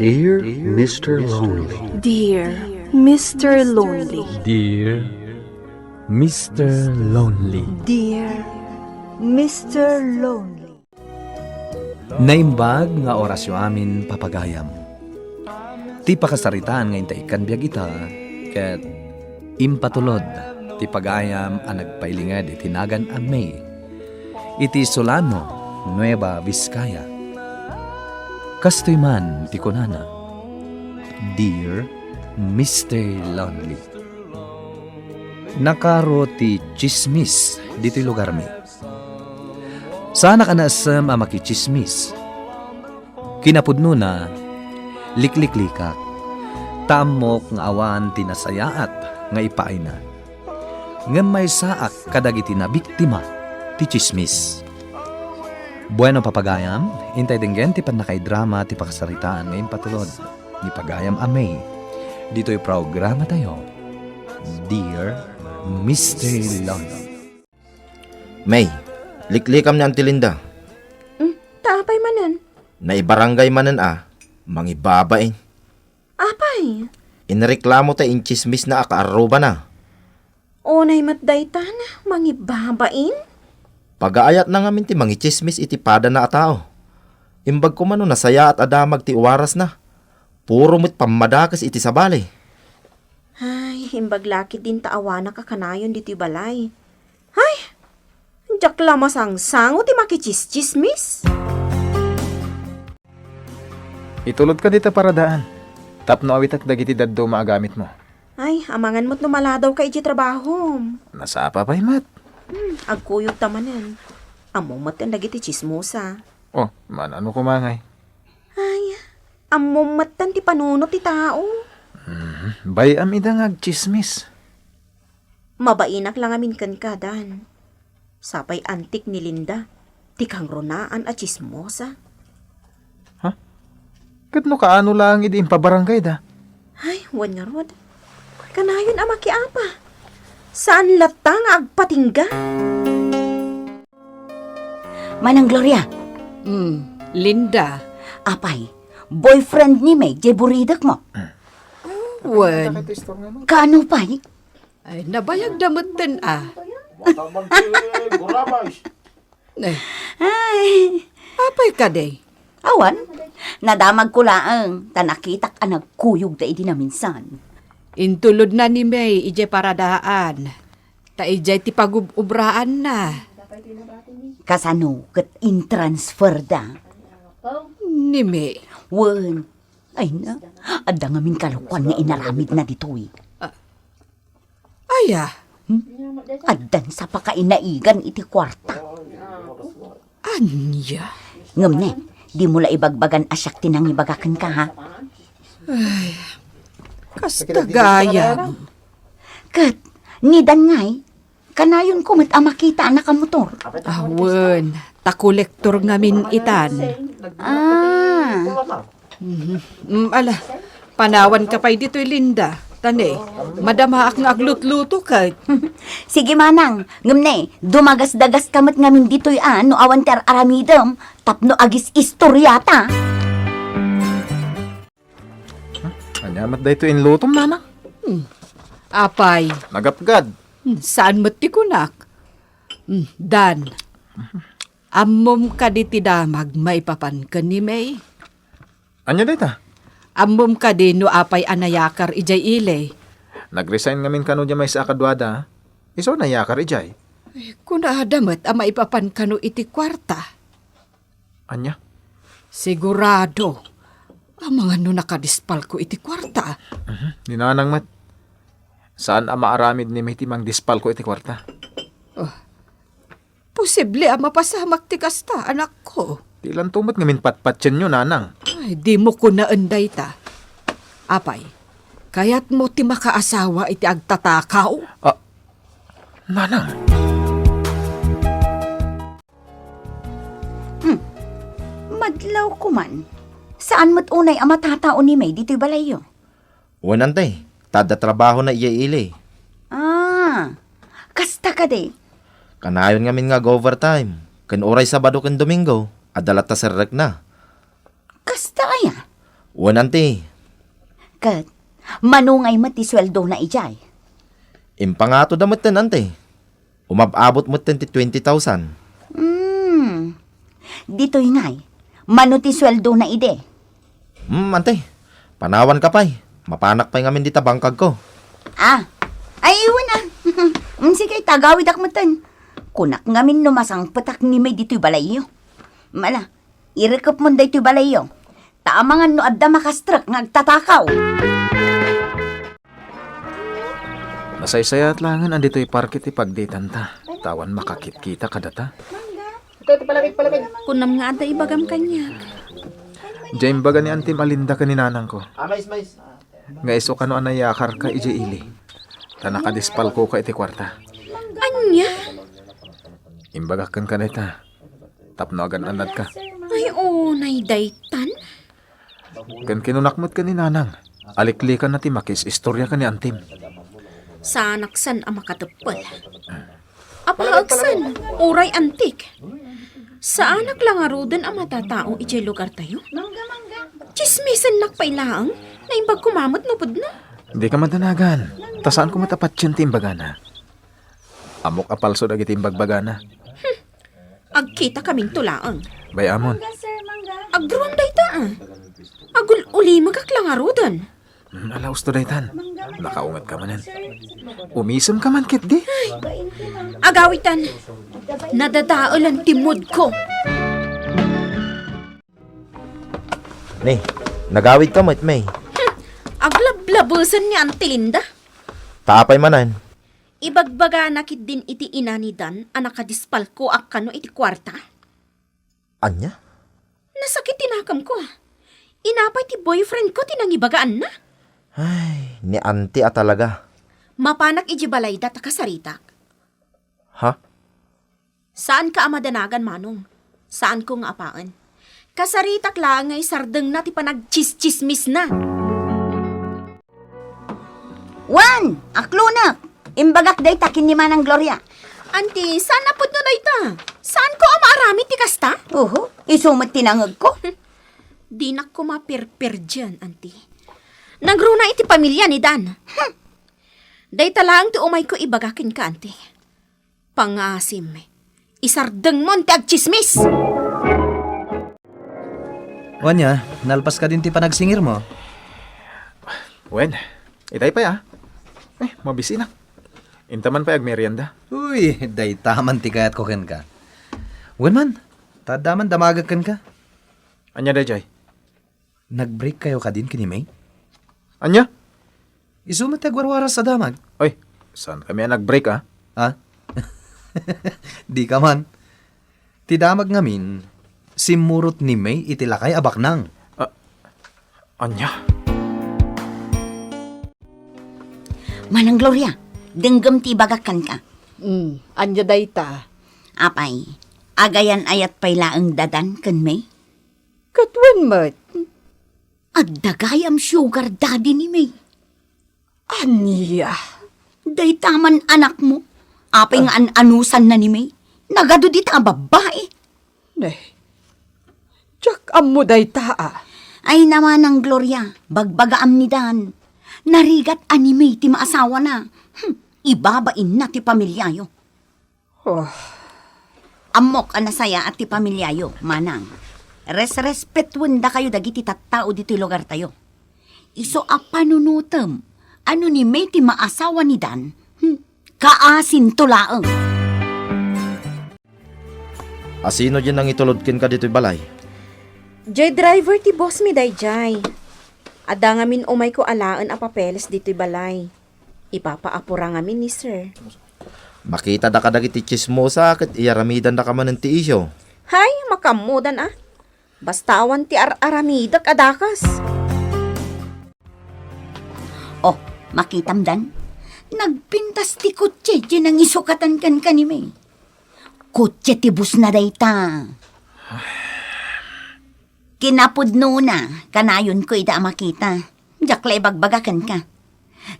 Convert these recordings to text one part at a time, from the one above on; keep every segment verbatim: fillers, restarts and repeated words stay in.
Dear Mister Lonely. Dear Mister Lonely. Dear Mister Lonely. Dear Mister Lonely. Naimbag nga orasyo amin, papagayam. Ti pakasaritaan nga inta ikkan biag ita, ket impatulod ti pagayam a nagpailinged iti nagan a May iti Solano, Nueva Vizcaya. Kastoy man ti kunana, "Dear Mister Lonely, nakaro ti tsismis ditoy lugarmi. Saanak a naessem a makitsismis. Kinapudnona, likliklikak, ta ammok nga awan ti nasayaat nga ipaayna. Ngem maysaak kadagiti nabiktima ti tsismis." Bueno, papagayam, intay denggen ti pannakaidrama ti pakasaritaan nga impatulod ni pagayam a May ditoy programatayo, Dear Mister Lonely. May, liklikam ni Auntie Linda. Hmm, ta apay manen? Naibarangay manen a mangibabain. Apay? Inreklamo ta intsismisna a kaarrubana. Unay met daytan, mangibabain? Pagaayatna ngamin ti mangitsismis iti padana a tao. Imbag koma no nasayaat a damag ti warasna. Puro met pammadakes iti sabali. Ay, imbag la ketdin ta awanak a kanayon ditoy balay. Ay, diak la masangsango ti makitsistsismis. Itulodka dita paradaan tapno awitak dagiti dadduma a gamitmo. Ay, amangan met no maladawka idiay trabahom. Nasapa pay met. Hmm, agkuyogta manen. Ammom met ken dagiti tsismosa. Oh, manano koma ngay? Ay, ammom metten ti panunot ti tao. Mhm. Bay-am ida nga agtsismis. Mabainak la ngamin kenka, Dan. Sapay antik ni Linda ti kangrunaan a tsismosa. Ha? Ket no kaano laeng idi impabarangayda? Ay, wen ngarud. Kanayon a makiapa. Saan latta nga agpatingga? Manang Gloria. Hmm, Linda. Apay, boyfriend ni May, jay buridekmo? Wen. Kaano pay? Ay, nabayagda metten a. Eh. Ay. Apay kadi? Awan. Nadamagko laeng, ta nakitak a nagkuyogda idi naminsan. Intulodna ni May idiay paradaan. Ta idiay ti pagub-ubraanna. Kasano ket intransferda? Ni May. Wen. Ay na, adda ngamin kalokuan nga inaramidna ditoy. Ah. Aya? Hmm? Addan sa pakainaigan iti kuarta. Ania? Ngem ne, dimo la ibagbagan a siak ti nangibaga kenka, ha? Ay, kasta gayam. Ket, ni Dan ngay, kanayonko met a makita a nakamotor. Awen, ta kolektor ngamin itan. Ah. Mhm. Mm, ala, panawanka pay ditoy, Linda. Ta ne, madamaak nga aglutluto ket. Sige, manang. Ngem ne, dumagasdagaska met ngamin ditoy a no awan ti ar-aramidem tapno agis-istoriata. Hmm? Ania met daytoy inlutom, nanang? Hmm. Apay. Nagapgad. Hmm, saan met ti kunak? Hmm, Dan. Ammom kadi ti damag maipapan ken ni May? Ania dayta? Ammom kadi no apay a nayakar idiay ili? Nag-resign ngamin kano diay maysa a kaduada. Isu a nayakar idiay. Eh, kunada met a maipapan kano iti kuarta. Ania? Sigurado. Amangan no nakadispalko iti kuarta. Mhm. Ni nanang met. Saan a maaramid ni May ti mangdispalko iti kuarta. Oh. Posible a mapasamak ti kasta, anakko. Ti lanto met ngamin patpatienyo, nanang. Ay, dimo kunaen dayta. Apay, kayatmo ti makaasawa iti agtatakaw? Ah, nanang. Hmm. Madlaw koman. Saan met unay a matatao ni May ditoy balayyo? Wen, anti, ta adda trabahona idiay ili. Ah, kasta kadi? Kanayon ngamin nga ag-overtime. Ken uray Sabado ken Domingo, adda latta serrekna. Kasta aya? Wen, anti. Ket, mano ngay met ti sueldona idiay? Impangatoda metten, anti. Umab-abot metten ti twenty thousand. Hmm. Ditoy ngay, mano ti sueldona idi? Hmm, anti. Panawanka pay. Mapanak pay ngamin dita bangkagko. Ah. Ay, wen a. Hmm, sige, tagawidak metten. Kunak ngamin no masangpetak ni May ditoy balayyo. Mala, irekepmon daytoy balayyo. Ta amangan no adda makastrek nga agtatakaw. Nasaysayaat laengen a ditoy parke ti pagdetanta, ta awan makakitkita kadata. Kunam nga adda ibagam kaniak. Diay imbaga ni Antim a Linda ken ni nanangko nga isu kano a nayakarka idiay ili, ta nakadispalkoka iti kuarta. Ania? Imbagak kenka dayta tapno agan-annadka. Ay, unay daytan. Ken kinunak met ken ni nanang, aliklikanna ti makis-istorya ken ni Antim. Saanak san a makateppel. Apaeksan, uray antik. Saanak la ngaruden a matatao idiay lugartayo. Tsismisennak pay laeng, naimbag koma met no pudno. Dika madanagan, ta saanko met a patien ti imbagana. Ammok a palso dagiti imbagbagana. Agkitakaminto laeng. Bay-amon. Agruam dayta, ah. Agul-ulimegak la ngaruden. Hmm, ala, usto daytan. Nakaungetka manen. Umisemka man ketdi. Agawitan. Nadadaelan ti moodko. Ni, nagawidka met, May. Hmm, aglablabesen ni Auntie Linda. Ta apay manen? Ibagbagana ketdin iti ina ni Dan a nakadispalkoak kano iti kuarta. Ania? Nasakit ti nakemko, ah. Inapay ti boyfriendko ti nangibagaanna? Ay, ni Auntie a talaga. Mapanak idiay balayda ta kasaritak. Ha? Saanka a madanagan, Manong. Saanko nga apaen. Kasaritak laeng nga isardengna ti panagtsistsismisna. Wen, aklonek! Imbagak dayta ken ni Manang Gloria. Auntie, saan a pudno dayta? Saanko a maaramid ti kasta? Oho, isu met ti nangegko. Dinak koma pirpirdian, Auntie. Nagruna iti pamilia ni Dan. Hmm. Dayta laeng ti umayko ibaga kenka, Auntie. Pangaasim, isardengmon ti agtsismis! Wen, nalpas kadin ti panagsingirmo? Wen, itay pay, ah. Eh, mabisinak. Inta man pay agmerienda. Uy, dayta man ti kayatko kenka. Wen man, ta adda man damagek kenka. Ania daydiay? Nag-break kayo kadin ken ni May? Ania? Isu met ti agwarwaras a damag. Oy, saankami a nag-break, ah. Ha? Dika man. Ti damag ngamin, simmurot ni May iti lakay a baknang. Ah, ania? Manang Gloria, denggem ti ibagak kenka. Mm, ania dayta? Apay, agayan-ayat pay laeng da Dan ken May? Ket wen met. Adda gayam sugar daddy ni May. Ania? Dayta man anakmo. Apay nga an-anusanna ni May? Nagadu dita a babbai. Ne. Diak ammo dayta, ah. Ay, Manang Gloria, bagbagaam ni Dan. Narigat a ni May ti maasawana. Hmm, ibabainna ti pamiliayo. Oh. Ammok a nasayaat ti pamiliayo, Manang. Resrespetuendakayo dagiti tattao ditoy lugartayo. Isu a panunotem, a no ni May ti maasawa ni Dan, hmm, kaasinto laeng. Asino diay nangitulod kenka ditoy balay? Diay driver ti boss mi daydiay. Adda ngamin umayko alaen a papeles ditoy balay. Ipapaapura ngamin ni sir. Makitadaka dagiti tsismosa ket iyaramidandaka manen ti isyu. Hay, makaammodan a. Basta awan ti ar-aramidek a dakes. Oh, makitam, Dan? Nagpintas ti kotse ti nangisukatan kenka ni May. Kotse ti busna dayta. Kinapudnona, kanayonko ida a makita. Diak la ibagbaga kenka.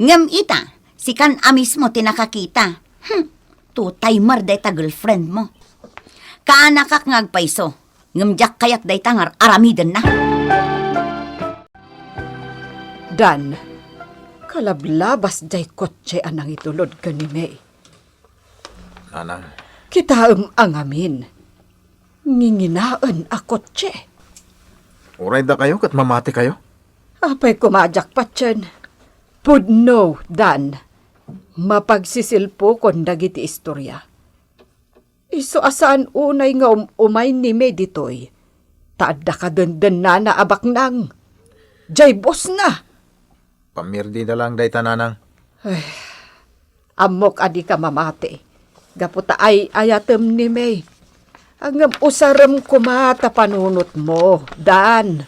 Ngem ita, sikan a mismo ti nakakita. Hmm, two-timer dayta girlfriend mo. Kaanakak nga agpayso, ngem diak kayat dayta nga ar-aramidenna. Dan, kalablabas jay kotse a nangitulod ken ni May. Nanang. Kitaem a ngamin. Nginginaen a kotse. Uray dakayo ket mamatikayo? Apay koma a diak patien. Pudno, Dan. Mapagsisilpokon dagiti istoria. Isu a saan unay nga um-, umay ni May ditoy, ta adda kadendennana a baknang. Jay bosna! Pamirdida lang dayta, Nanang. Ay, ammok a dika mamati gapu ta ay-ayatem ni May. Ngem usarem koma ta panunotmo, Dan.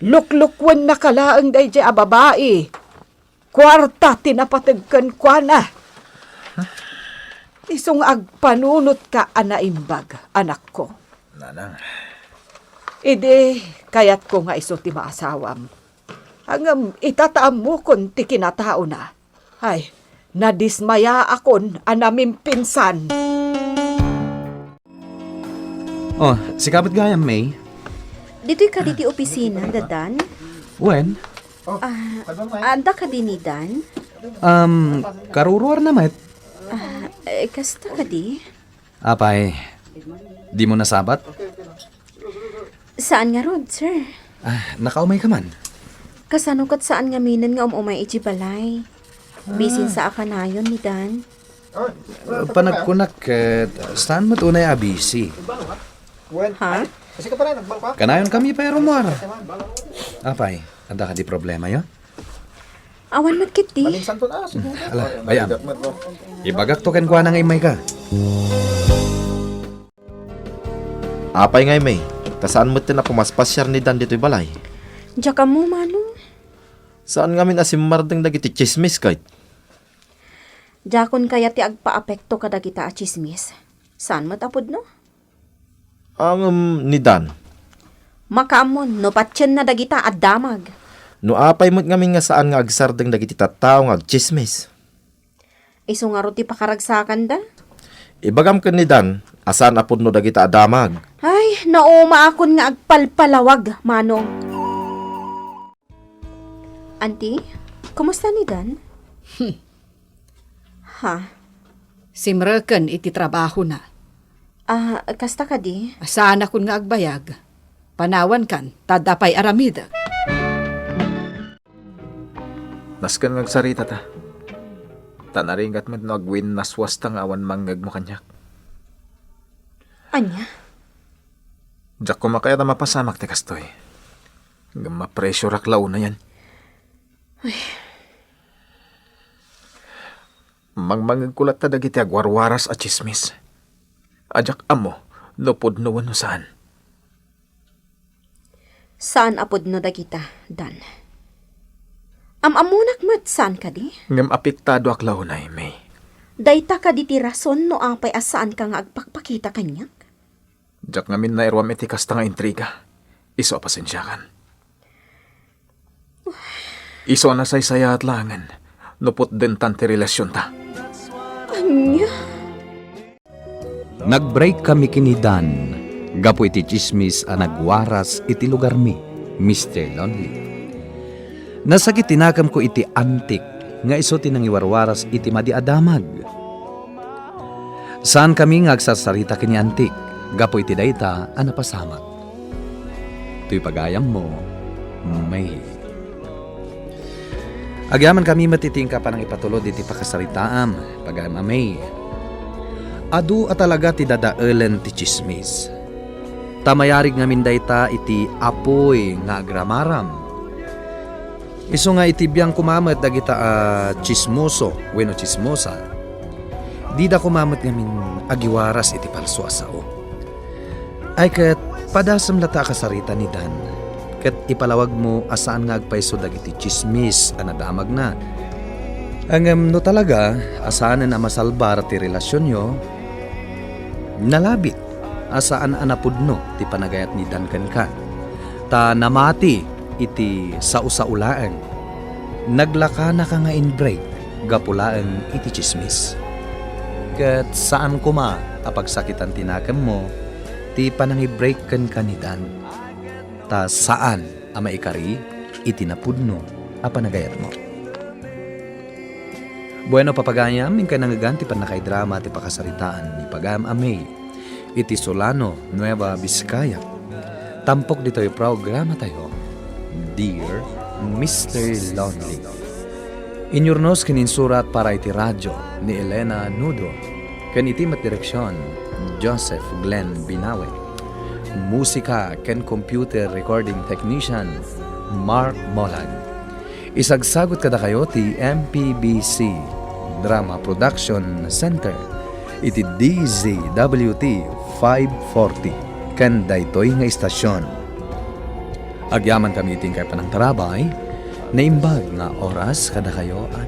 Luklukwenna ka laeng daydiay a babai. Kuarta ti napateg kenkuana. Isu nga agpanunotka a naimbag, anakko. Nanang. Idi, kayatko nga isu ti maasawam. Ngem ita ta ammokon ti kinataona. Ay, nadismayaakon a namimpinsan. Oh, sika met gayam, May? Ditoy kadi ti opisina, da Dan? Wen? Ah, adda kadi ni Dan? Um, karuruarna met. Ah, eh, kasta kadi? Apay, dimo nasabat? Saan ngarud, sir? Ah, nakaumay ka man? Kasano ket saan ngaminen nga um-umay iti balay? Bisin sa a kanayon ni Dan? Ah, panagkunak ket saan met unay a busy. Ha? Kanayon kami pay a rummuar. Apay, adda kadi problemayo? Awan met ketdi. Ala, bayam. Ibagakto kenkuana nga immayka. Apay ngay, May, ta saan metten a pumaspasiar ni Dan ditoy balay? Diak ammo, Manong. Saan ngamin a simmardeng dagiti tsismis, kayat? Diakon kayat ti agpaapekto kadagita a tsismis. Saan met a pudno? Ngem ni Dan? Makaammon no patienna dagita a damag. No apay met ngamin nga saan nga agsardeng dagiti tattao nga agtsismis? Isu ngarud ti pakaragsakanda? Ibagam ken ni Dan a saan a pudno dagita a damag. Ay, naumaakon nga agpalpalawag, Manong. Anti, kumusta ni Dan? Hmm. Ha? Simreken iti trabahona. Ah, kasta kadi? Saanakon nga agbayag. Panawankan, ta adda pay aramidek. Nasken nga agsaritata. Ta naringat met no agwinnaswasta nga awan mangngegmo kaniak. Ania? Diak koma kayat a mapasamak ti kastoy. Ngem mapressureak la unayen. Uy. Mangmangngegko latta dagiti agwarwaras a tsismis. A diak ammo no pudno wenno saan. Saan a pudno dagita, Dan. Am-ammonak met, saan kadi? Ngem apektadoak la unay, May. Dayta kadi ti rason no apay a saanka nga agpakpakita kaniak? Diak ngamin nairuam iti kasta nga intriga. Isu a pasensiakan. Isu a nasaysayaat laengen no putdentan ti relasionta. Ania? Nag-break kami ken ni Dan gapu iti tsismis a nagwaras iti lugarmi, Mister Lonely. Nasakit ti nakemko iti antik nga isu ti nangiwarwaras iti madi a damag. Saankami nga agsarsarita ken ni antik gapu iti dayta a napasamak. Toy pagayammo, May. Agyamankami met iti inka panangipatulod iti pakasaritaam, pagayam a May. Adu a talaga ti dadaelen ti tsismis. Ta mayarig ngamin dayta iti apuy nga agramaram. Isu nga iti biang koma met dagita a tsismoso wenno tsismosa, dida koma met ngamin agiwaras iti palso a sao. Ay ket, padasem latta a kasarita ni Dan, ket ipalawagmo a saan nga agpayso dagiti tsismis a nadamagna. Ngem no talaga a saanen a masalbar ti relasionyo, nalabit a saan a napudno ti panagayat ni Dan kenka, ta namati iti sao-sao laeng. Naglakanaka nga in-break gapu laeng iti tsismis. Ket saan koma a pagsakitan ti nakemmo ti panangi-break kenka ni Dan, ta saan a maikari iti napudno a panagayatmo. Bueno, papagayam, inkay nangngegan ti pannakaidrama ti pakasaritaan ni pagayam a May iti Solano, Nueva Vizcaya. Tampok ditoy programatayo, Dear Mister Lonely. Inyurnos ken insurat para iti radyo ni Elena Nudo, ken iti met direksion, Joseph Glenn Binawe. Musika ken computer recording technician, Mark Molag. Isagsagut kadakayo ti M P B C Drama Production Center iti D Z W T five forty ken daytoy nga istasion. Agyamankami iti inkay panangtarabay, naimbag nga oras kadakayo, a